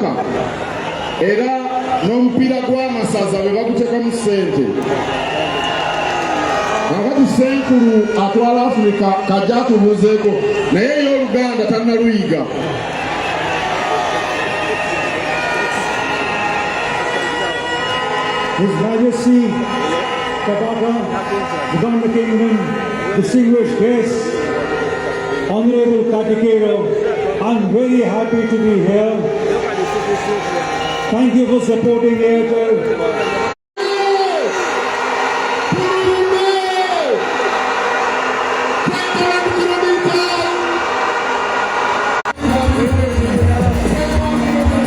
Kabaka era n'omupiira gw'amasaza bwe baguteekamu ssente. Kakati Ssenkulu atwala Afirika kajja atubuuzeeko, naye ye Oluganda tannaluyiga. His Majesty Kabaka, Buganda Kingdom, distinguished guests, Honorable Katikiro, I'm very happy to be here. Thank you for supporting Airtel.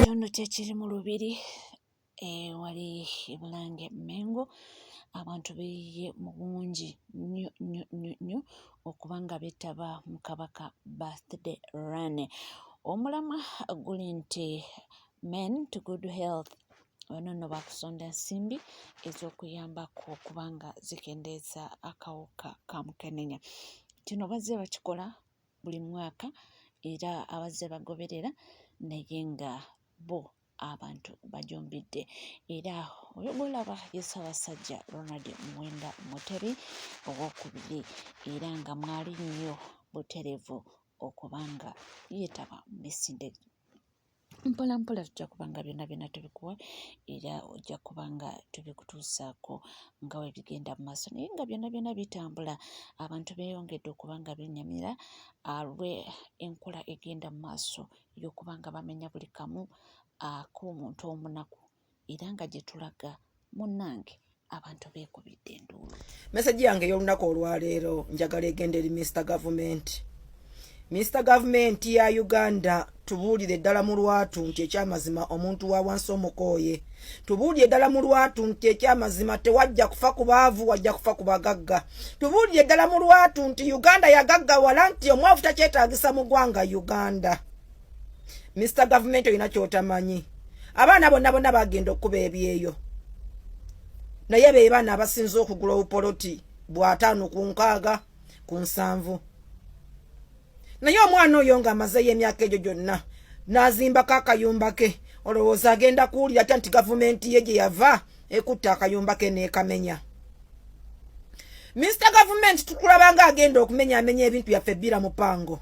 Kyono kyekiri mu Lubiri ewali e Bulange Mmengo abantu beeyiye mu bungi nnyo nnyo nnyo nnyo okuba nga beetaba mu Kabaka Birthday Run. Omulamwa guli nti Men to Good Health. Bano nno baakusonda nsimbi ez'okuyambako okuba nga zikendeeza akawuka ka mukenenya. Kino bazze bakikola buli mwaka era abazze bagoberera naye nga bo abantu bajumbidde era oyo gw'olaba ye Ssaabasajja Ronald Muwenda Mutebi owookubiri era nga mwali nnyo butereevu okuba nga yeetaba mu misinde. Mpola mpola tujja kuba nga byonna byonna tubikuwa era ojja kuba nga tubikutuusaako nga bwe bigenda mu maaso naye nga byonna byonna bitambula abantu beeyongedde okuba nga bennyamira olw'enkola egenda mu maaso ey'okuba nga bamenya buli kamu ak'omuntu omunaku era nga gye tulaga munnange abantu beekubidde enduulu. Meseji yange ey'olunaku olwaleero njagala egenda eri Mister Gavumenti. Mister Gavumenti ya Uganda, tubuulire ddala mu lwatu nti ekyamazima omuntu wa wansi omukooye. Tubuulire ddala mu lwatu nti ekyamazima tewajja kufa ku baavu, wajja kufa ku bagagga. Tubuulire ddala mu lwatu nti Uganda yagaggawala, nti omwavu takyetaagisa mu ggwanga Uganda. Mister Gavumenti, olina kyotamanyi. Abaana bonna bonna bagenda okukuba ebyeyo, naye be baana abasinze okugula obupoloti bw'ataano ku nkaaga ku nsanvu. Naye omwana oyo ng'amazeeyo emyaka egyo gyonna n'azimbako akayumba ke, olowooza agenda kuwulira atya nti gavumenti ye gye yava ekutta akayumba ke n'ekamenya? Mister Gavumenti, tukulaba nga agenda okumenyaamenya ebintu byaffe ebbira mupango,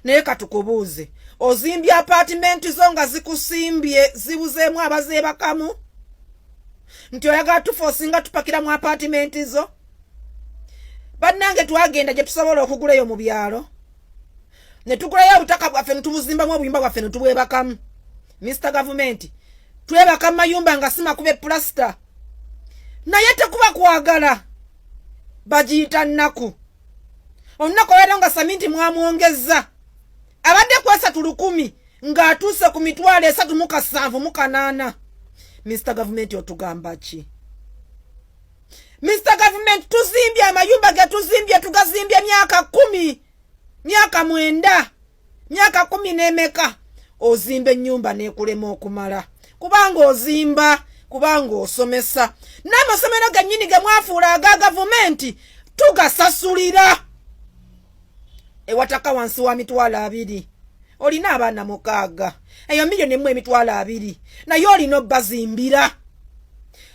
naye katukubuuze, ozimbye apaatimenti zo nga zikusimbye zibuzeemu abazeebakamu, nti oyagala tufa osinga tupakira mu apaatimenti zo? Bannange, twagenda gye tusobola okugulayo mu byalo ne tugulayo obutaka bwaffe ne tubuzimbamu obuyumba bwaffe ne tubwebakamu. Mister Gavumenti, twebaka mu mayumba nga si makube pulasita, naye tekuba kwagala, bagiyita nnaku. Olunaku olwaleero nga saminti mwamwongezza, abadde ku 3 1,000 ng'atuuse ku 378,000. Mister Gavumenti, otugamba ki? Mister Gavumenti, tuzimbye amayumba ge tuzimbye, tugazimbye myaka 10, myaka 9, myaka 10 n'emeka. Ozimba ennyumba n'ekulema okumala, kubanga ozimba kubanga osomesa, n'amasomero gennyini ge mwafuula aga gavumenti tugasasulira ewataka wansi wa 20,000. Olina abaana 6, eyo 1,020,000, naye olina obbazimbira.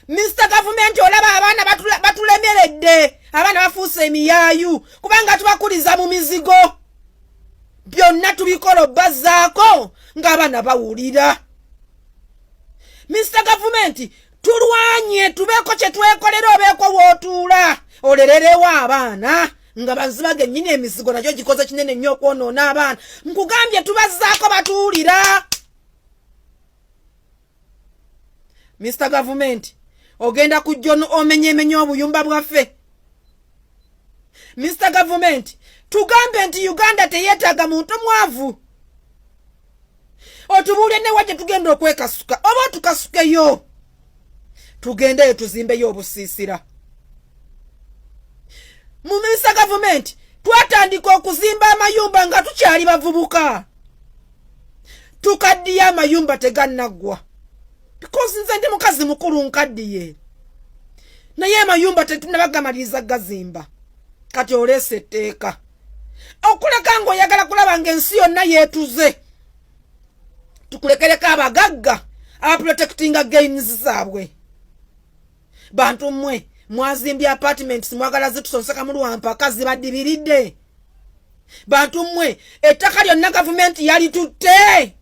Mister Gavumenti, olaba abaana batulemeredde, abaana bafuuse emiyaayu kubanga tubakuliza mu mizigo. Byonna tubikola obbazaako ng'abaana bawulira. Mister Gavumenti, tulwanye tubeeko kye twekolera, obeeko w'otuula olererewo abaana nga baziba gennyini. Emizigo nagyo gikoze kinene nnyo okwonoona abaana. Nkugambye tubazzaako batuwulira. Mister Gavumenti, ogenda kujja omenyemenye obuyumba bwaffe. Mister Gavumenti, tugambe nti Uganda teyeetaaga muntu mwavu, otubuulye newa gye tugenda okwekasuka, oba otukasukeyo tugendeyo tuzimbeyo obusiisira. Mu Mister Gavumenti, twatandika okuzimba amayumba nga tukyali bavubuka, tukaddiye amayumba tegannaggwa, because nze ndi mukazi mukulu, nkaddiye, naye amayumba tetunabagamaliriza gazimba. Kati oleesa etteeka okuleka ng'oyagala kulaba ng'ensi yonna yeetuze. Tukulekereko abagagga abaprotectinga gains zaabwe. Bantu mmwe mwazimbye apartments, mwagala zitusonseka mu lwampaka, zibadibiridde. Bantu mmwe, ettaka lyonna gavumenti yalitutte.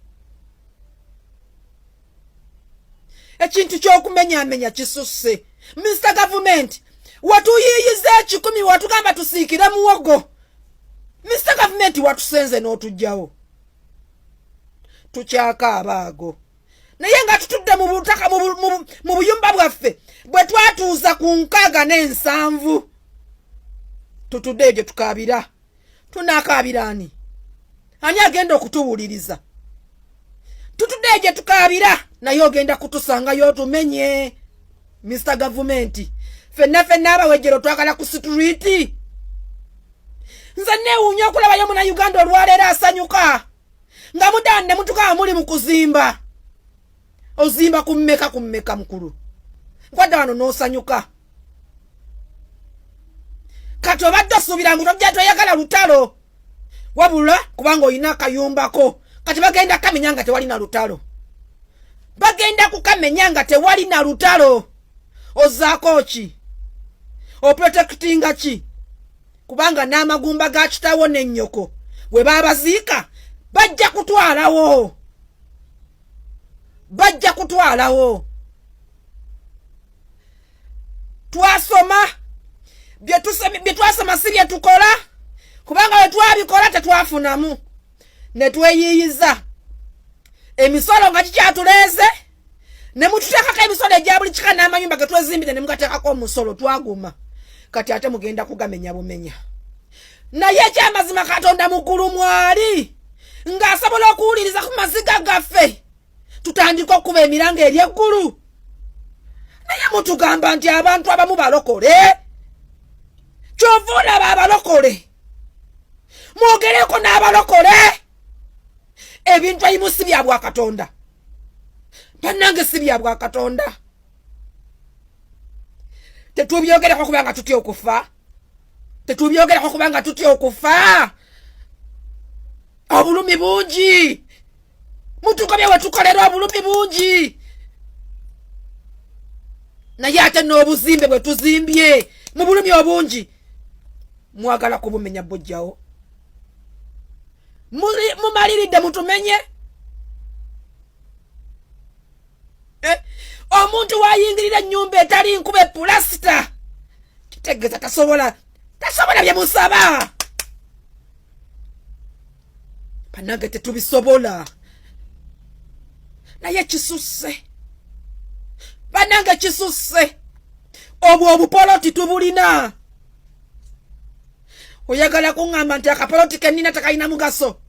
Ekintu ky'okumenyaamenya kisusse. Mr Gavumenti, watuyiiyiza 100, watugamba tusiikire muwogo. Mr Gavumenti, watusenze n'otugjawo, tukyakaaba ago. Naye nga tutudde mu butaka, mu buyumba bwaffe bwe twatuuza ku 67, tutudde eyo gye tukaabira. Tunaakaabira ani? Ani agenda okutuwuliriza? Tutudde eyo gye tukaabira, naye ogenda kutusangayo otumenye. Mr Gavumenti, fenna fenna abawejjero twagala ku street. Nze neewuunya okulabayo Munauganda olwaleero asanyuka nga mudande mutugamba muli mu kuzimba. Ozimba ku mmeka, ku mmeka, mukulu? Nkwadda wano n'osanyuka. Kati obadde osuubira ngu tojja, toyagala lutalo, wabula kubanga olina akayumbako. Kati bagenda kamenya nga tewali na lutalo, bagenda kukamenya nga tewali na lutalo. Ozaako ki? Oprotectinga ki? Kubanga n'amagumba ga kitawo n'ennyoko we baabaziika bajja kutwalawo, bajja kutwalawo. Twasoma, bye twasoma si bye tukola, kubanga bwe twabikola tetwafunamu, ne tweyiiyiza emisolo nga kikyatuleeze, ne mututeekako emisolo egya buli kika, n'amayumba ge twezimbire ne mugateekako omusolo. Twaguma, kati ate mugenda kugamenya bumenya. Naye ekyamazima, Katonda mukulu mwali ng'asobola okuwuliriza ku maziga gaffe, tutandika okuba emiranga eri eggulu. Naye mutugamba nti abantu abamu balokole, kyova olaba abalokole, mwogereko n'abalokole. Ebintu ebimu si bya bwakatonda, bannange, si bya bwakatonda. Tetubyogereko kubanga tutya okufa, tetubyogereko kubanga tutya okufa. Obulumi bungi, mutukobye we tukolera obulumi bungi, naye ate n'obuzimbe bwe tuzimbye mu bulumi obungi mwagala kubumenya bujjawo. Mumaliridde mutumenye. Omuntu wayingirira ennyumba etali nkuba epulasita, kitegeeza tasobola, tasobola bye musaba. Bannange, tetubisobola, naye kisusse, bannange, kisusse. Obwo obupoloti tubulina. Oyagala kuŋŋamba nti akapoloti kennina tekalina mugaso?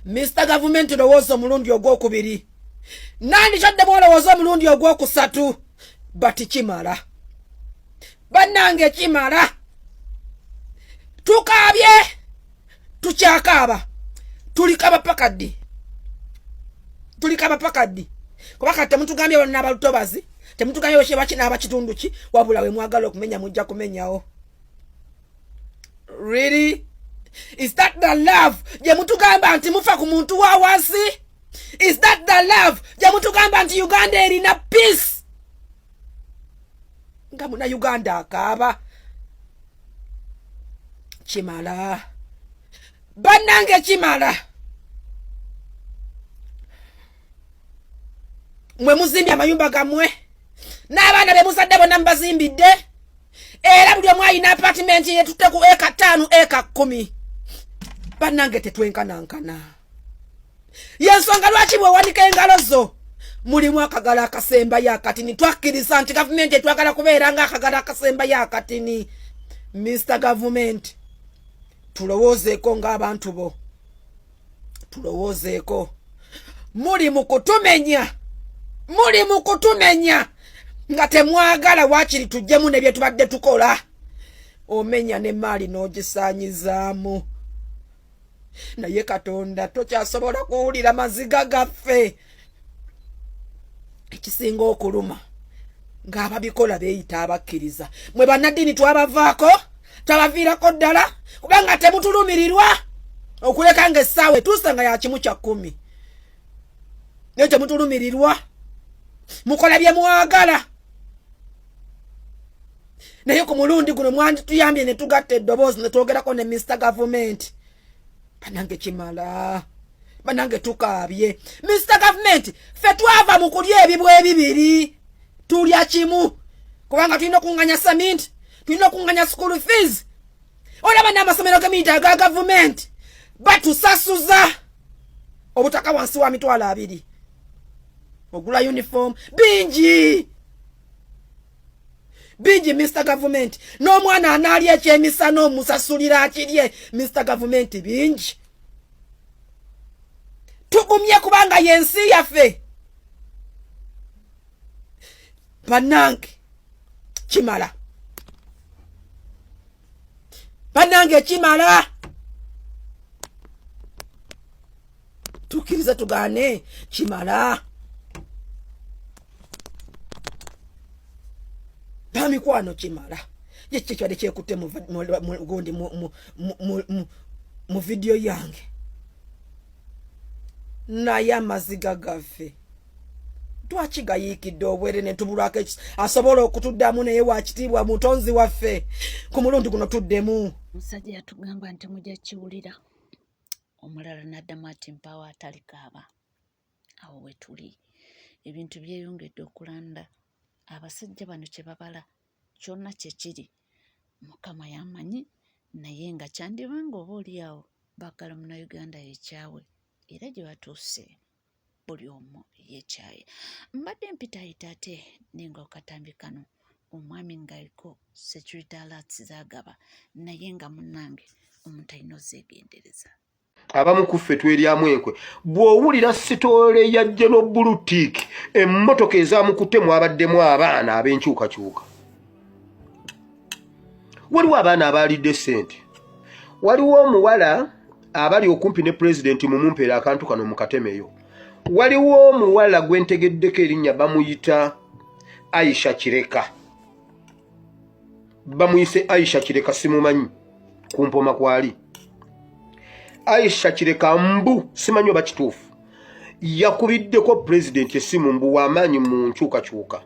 Mr Gavumenti, lowooza omulundi ogwokubiri, nandikyaddemu olowooza omulundi ogwokusatu. Bati kimala, bannange, kimala. Tukaabye, tukyakaaba, tulikaba paka ddi? Tulikaba paka ddi? Kuba kati temutugambye bonna abalutobazi, temutugambye bwe n'aba kitundu ki, wabula we mwagala okumenya mujja kumenyawo. Really, is that the love gye mutugamba nti mufa ku muntu wa wansi? Is that the love gye mutugamba nti Uganda erina peace, nga muna Uganda akaaba? Kimala, bannange, kimala. Mwe muzimbye amayumba gammwe n'abaana be muzadde bonna mubazimbidde, era buli omu alina apartment yetutte ku eka 5, eka 10. Bannange, tetwenkanankana. Yensonga lwaki bwewanika engalo zo mulimu akagalo akasembayo akatini. Twakkiriza nti gavumenti etwagala kubeera nga akagalo akasembayo akatini. Mr Gavumenti, tulowoozeeko ng'abantu bo, tulowoozeeko. Muli mu kutumenya, muli mu kutumenya nga temwagala waakiri tujjemu ne bye tubadde tukola. Omenya n'emaali n'ogisaanyizaamu, naye Katonda tokyasobola kuwulira maziga gaffe. Ekisinga okuluma ng'ababikola beeyita abakkiriza. Mwe bannaddiini twabavaako. Twabaviirako ddala kubanga temutulumirirwa okuleka nga essaawa etuuse nga ya 9:45, naye temutulumirirwa, mukola bye mwagala. Naye ku mulundi guno mwandituyambye ne tugatta eddoboozi ne twogerako ne Mr Gavumenti. Banange kimala, banange tukaabye. Mr Gavumenti, ffe twava mu kulya ebibwa ebibiri, tulya kimu, kubanga tulina okunganya saminti, tulina okunganya school fees. Olaba n'amasomero g'eminti aga gavumenti batusasuza obutaka wansi wa 20,000 ogula uniform. Bingi bingi, Mr Gavumenti. N'omwana anaalya ekyemisana omusasulira akirye. Mr Gavumenti, bingi. Tugumye kubanga yensi yaffe. Bannange kimala, bannange kimala. Tukkirize tugaane, kimala. Bamikwano, kimala. Yekyo kyadde kyekutte gundi mu vidiyo yange, naye amaziga gaffe twaki gayiikidde obwere ne tubulwako asobola okutuddamu. Naye wakitiibwa mutonzi waffe, ku mulundi guno tuddemu. Omusajja yatugamba nti mujja kiwulira, omulala n'addamu ati mpaawo atalikaaba. Awo we tuli, ebintu byeyongedde okulanda. Abasajja bano kye babala kyonna kye kiri, Mukama y'amanyi, naye nga kyandibanga oba oli awo baagala Munnayuganda yekyawe, era gye batuuse buli omu yekyaye. Mbadde mpitaayita ate ninga okatambi kano, omwami ng'aliko security alerts z'agaba, naye nga munnange omuntu alina ozeegendereza. Abamu ku ffe tweryamu enkwe. Bw'owulira story ya General Bulutik, emmotoka ezamukutte mwabaddemu abaana ab'enkyukakyuka, waliwo abaana abaalidde ssente, waliwo omuwala abali okumpi ne pulezidenti mumumpeera akantu kano mukatemeyo. Waliwo omuwala gwe ntegeddeko erinnya, bamuyita Aisha Kireka, bamuyise Aisha Kireka, simumanyi kumpoma kwali Aisha Kireka. Mbu simanyi oba kituufu, yakubiddeko pulezidenti essimu, mbu wamaanyi mu nkyukakyuka.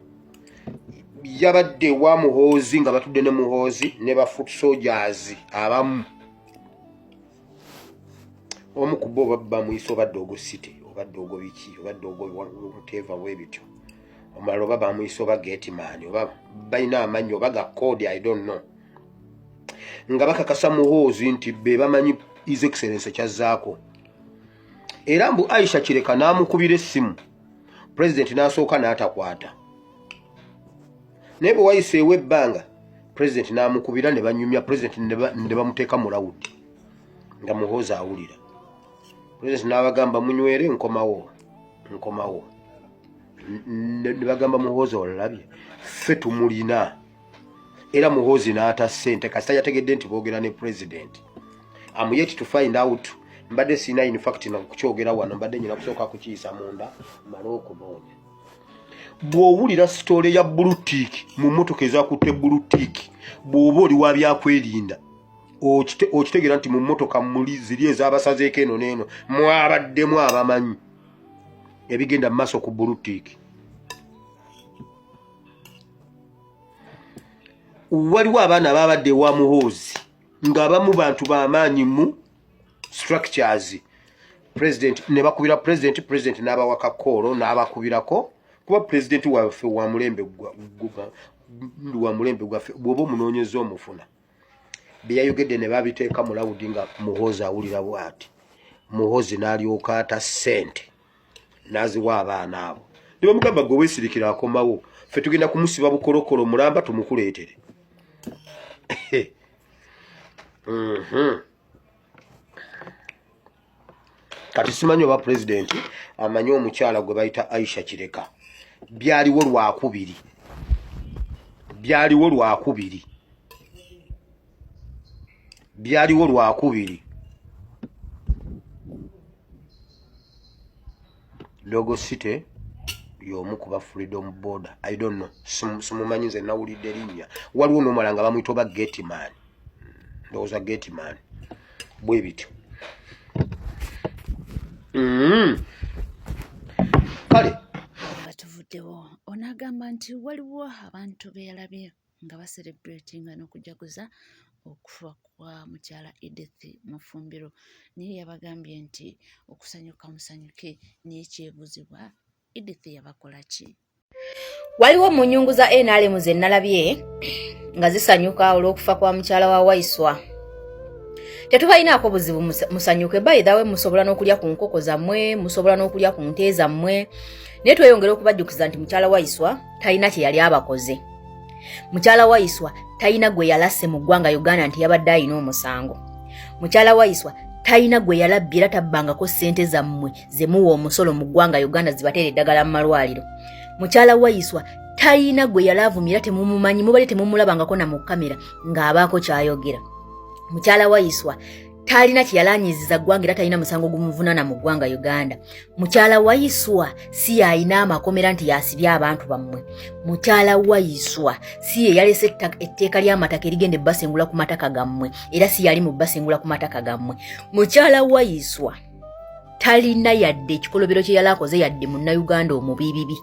Yabadde wa Muhoozi nga batudde ne Muhoozi ne ba foot soldiers abamu. Omu ku bo oba bamuyise oba Dogo City oba Dogo biki oba Dogo whatever bwe bityo, omulala oba bamuyise oba Gateman oba balina amannya oba ga code, I don't know, nga bakakasa Muhoozi nti be bamanyi His Excellence kyazzaako. Era mbu Aisha Kireka n'amukubira essimu, pulezidenti n'asooka n'atakwata, naye bwe wayiseewo ebbanga pulezidenti n'amukubira ne banyumya. Pulezidenti ne bamuteeka mu loud nga Muhoozi awulira. Pulezidenti n'abagamba, "Munywere, nkomawo, nkomawo." Ne bagamba Muhoozi, "Olabye, ffe tumulina." Era Muhoozi n'ata ssente kasita yategedde nti boogera ne pulezidenti. Am yet to find out. Mbadde sina in fact nakukyogera wano, mbadde nyina kusooka kukiyisa munda male okunoonya. Bw'owulira story ya blutik mu mmotoka ezakutte blutik, bw'oba oli wa byakwerinda, okitegeera nti mu mmotoka muli ziri ezabasazeeko eno n'eno mwabaddemu abamanyi ebigenda mu maaso ku blutik. Waliwo abaana babadde ewa Muhoozi ng'abamu bantu b'amaanyi mu structures, president ne bakubira president, president n'abawa kakoolo n'abakubirako, kuba president waffe wa mulembe wa mulembe gwaffe. Bw'oba omunoonyeza omufuna. Bye yayogedde ne babiteeka mu loud nga Muhoozi awulira bw'ati. Muhoozi n'alyoka ata ssente n'aziwa abaana abo ne bamugamba, "Gwe weesirikira, akomawo, ffe tugenda kumusiba bukolokolo mulamba tumukuleetere." Kati simanyi oba pulezidenti amanyi omukyala gwe bayita Aisha Kireka. Byaliwo lwakubiri, byaliwo lwakubiri, byaliwo lwakubiri. Dogo City y'omu kuba Freedom Border, I don't know, simumanyi nze, nawulidde linnya. Waliwo n'omulala nga bamuyita oba Gateman. Ndowooza gateman bwe bityo. Kale nga tuvuddewo, ono agamba nti waliwo abantu be yalabye nga baserebuletinga n'okujaguza okufa kwa mukyala Edith Mufumbiro, naye yabagambye nti okusanyuka musanyuke, naye kyebuuzibwa Edith yabakola ki? Waliwo mu nnyungu za NRM ze nnalabye nga zisanyuka olw'okufa kwa mukyala wa Waiswa. Tetubalinaako buzibu, musanyuke. By the way, musobola n'okulya ku nkoko zammwe, musobola n'okulya ku nte zammwe, naye tweyongera okubajjukiza nti mukyala Waiswa talina kye yali abakoze. Mukyala Waiswa talina gwe yalasse mu ggwanga Uganda nti yabadde alina omusango. Mukyala Waiswa talina gwe yalabbye era tabbangako ssente zammwe ze muwa omusolo mu ggwanga Uganda zibateera eddagala mu malwaliro. Mukyala Waiswa talina gwe yalaavumye era temumumanyi, mubadde temumulabangako na mu kamera ng'abaako kyayogera. Mukyala Waiswa talina kye yalanyiziza ggwanga era talina musango gumuvunana mu ggwanga Uganda. Mukyala Waiswa si yalina amakomera nti yasibye abantu bammwe. Mukyala Waiswa si ye yalese etteeka ly'amataka erigenda ebbasengula ku mataka gammwe era si yali mu bbasengula ku mataka gammwe. Mukyala Waiswa talina yadde ekikolobero kye yali akoze yadde munnayuganda omubibibi.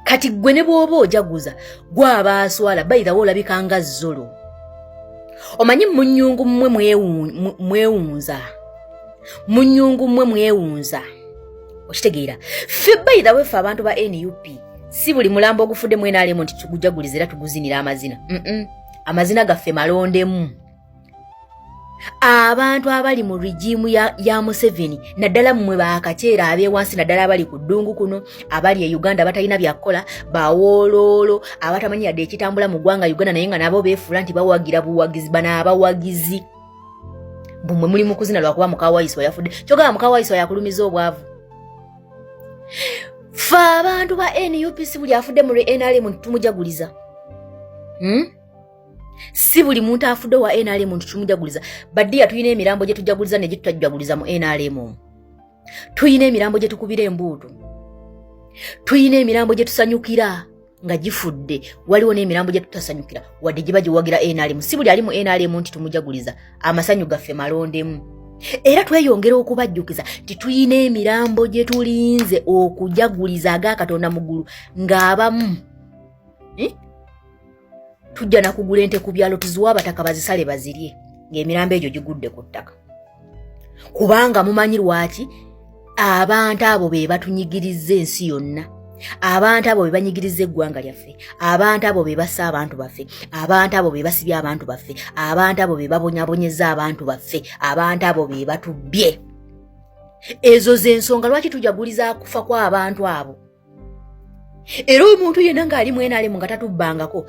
Kati ggwe ne bw'oba ojaguza gwaba aswala bayirawo olabika nga zolo. Omanyi munyungu mmwe mwewunza, munyungu mmwe mwewunza, okitegeera? Ffe bayirawo ffe abantu ba NUP si buli mulambo ogufudde mu NRM nti tugujaguliza era tuguzinira amazina. Amazina gaffe malondemu. Abantu abali mu rigimu ya Museveni, naddala mmwe bakaceera ab'ewansi, naddala abali ku ddungu kuno, abali e Uganda abatalina byakukola, bawooloolo abatamanyi yadde ekitambula mu ggwanga Uganda, naye nga nabo beefuula nti bawagira buwagizi. Bano abawagizi bumwe muli mu kuzina lwakuba mukawaiswa yafudde. Kyogamba mukawaiswa yakulumiza obwavu. Ffe abantu ba NUP si buli afudde mu NRM nti tumujaguliza. Si buli muntu afudde wa NRM nti tumujaguliza. Baddiya, tulina emirambo gye tujaguliza ne gye tutajaguliza mu NRM omwo. Tulina emirambo gye tukubira embuutu, tulina emirambo gye tusanyukira nga gifudde, waliwo n'emirambo gye tutasanyukira wadde giba giwagira NRM. Si buli ali mu NRM nti tumujaguliza. Amasanyu gaffe malondemu era tweyongera okubajjukiza nti tulina emirambo gye tulinze okujaguliza aga Katonda mu ggulu, ng'abamu tujja nakugula ente ku byalo tuziwe abataka bazisale bazirye ng'emirambo egyo gigudde ku ttaka, kubanga mumanyi lwaki abantu abo be batunyigiriza ensi yonna, abantu abo be banyigiriza eggwanga lyaffe, abantu abo be bassa abantu baffe, abantu abo be basibye abantu baffe, abantu abo be babonyabonyeza abantu baffe, abantu abo be batubbye. Ezo z'ensonga lwaki tujaguliza kufa kw'abantu abo. Era omuntu yenna ng'ali mu NRM nga tatubbangako,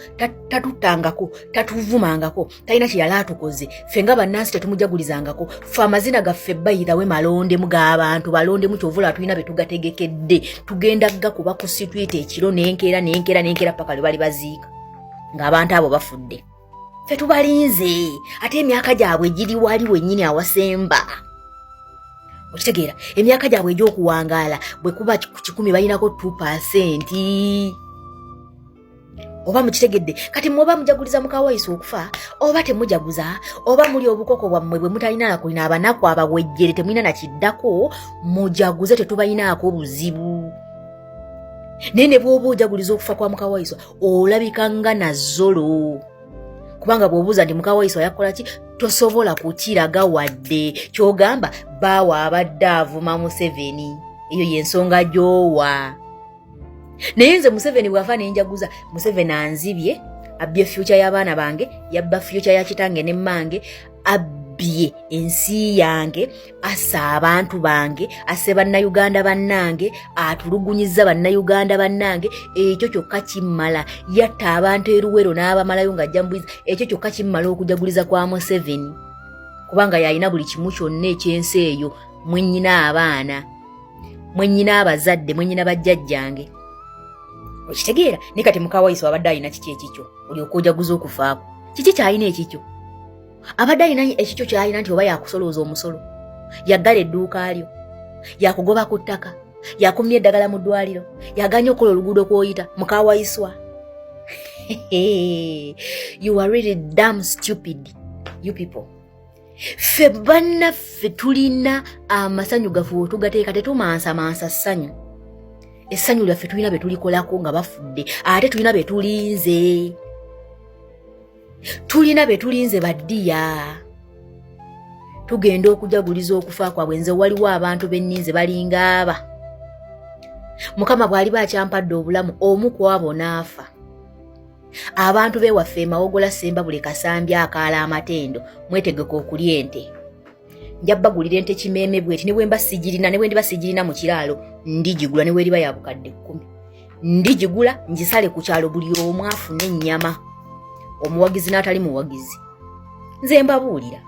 tatuttangako, tatuvumangako, talina kye yali atukoze, ffe nga bannansi tetumujagulizangako. Ffe amazina gaffe bayirawe malondemu, g'abantu balondemu. Kyovula tulina be tugategekedde, tugenda gakuba ku sitwiti ekiro n'enkeera n'enkeera n'enkeera paka lwe bali baziika ng'abantu abo bafudde. Ffe tubalinze, ate emyaka gyabwe giri wali wennyini awasemba, okitegeera? Emyaka gyabwe egy'okuwangaala bwe kuba ku 100 balinako 2%, oba mukitegedde? Kati mwoba mujaguliza mukawaisa okufa oba temujaguza, oba muli obukoko bwammwe bwe mutalina nakulina, abanaku abawejjere temulina nakiddako, mujaguze, tetubalinaako buzibu. Naye ne bw'oba ojaguliza okufa kwa mukawaiswa olabika nga nazolo, kubanga bw'obuuza nti mukawaiswa yakola ki, tosobola kukiraga wadde kyogamba baawa abadde avuma Museveni. Eyo yensonga gy'owa. Naye nze Museveni bw'afa nenjaguza, Museveni anzibye, abbye future y'abaana bange, yabba future ya kitange ne mmange, abbye ensi yange, assa abantu bange, asse bannayuganda bannange, atulugunyizza bannayuganda bannange. Ekyo kyokka kimmala. Yatta abantu eruwero n'abamalayo ng'ajja mubwiza. Ekyo kyokka kimmala okujaguliza kwa Museveni, kubanga yalina buli kimu kyonna ekyensi eyo. Mwennyina abaana, mwennyina abazadde, mwennyina bajjajjange, okitegeera? Naye kati mukawayiso abadde alina kiki ekikyo olyoka ojaguza okufaako? Kiki kyalina ekikyo? Abadde alina ekikyo kyalina nti oba yakusolooza omusolo, yaggala edduuka lyo, yakugoba ku ttaka, yakumya eddagala mu ddwaliro, yaganya okukola oluguudo kw'oyita. Mukawayiswa, you are really damn stupid. You people, ffe bannaffe tulina amasanyu gaffe wetugateeka, tetumansamansa ssanyu. Essanyu lyaffe tulina be tulikolako nga bafudde, ate tulina be tulinze, tulina be tulinze baddiya. Tugenda okujaguliza okufa kwabwe. Nze waliwo abantu benninze balinga aba. Mukama bw'aliba akyampadde obulamu, omu ku abo n'afa, abantu bewaffe Emawogola, Semba, buli Kasambi akaala amatendo, mwetegeka okulya ente. Nja bagulira ente kimeeme bweti. Ne bwemba sigirina, ne bwendiba sigirina mu kiraalo, ndigigula. Ne bweriba ya bukadde 10, ndigigula, ngisale ku kyalo, buli omu afune ennyama, omuwagizi n'atali muwagizi. Nze mbabuulira,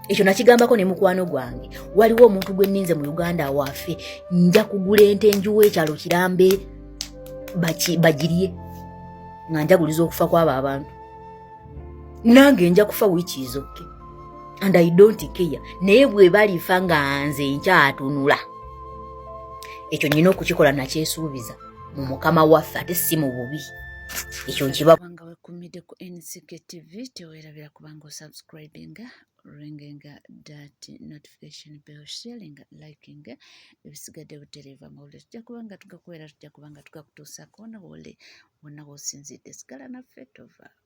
ekyo nakigambako ne mukwano gwange. Waliwo omuntu gwe nninze mu Uganda awaafe, nja kugula ente njuwa ekyalo kirambe bagirye nga njaguliza okufa kwabo abantu. Nange nja kufa, which is okay and I don't care, naye bwe balifa nga nze nkyatunula, ekyo nyina okukikola. Nakyesuubiza mu Mukama waffe, ate si mu bubi. Ekyo nkiba. Nga wekumidde ku NCK TV, teweerabira kubanga osubscribinga, ringinga that notification bell, sharing, liking. Ebisigadde butereeva mawulire tujja kuba nga tugakuweera, tujja kuba nga tugakutuusaako wona wole wonna w'osinzidde. Sigala naffe, tovaako.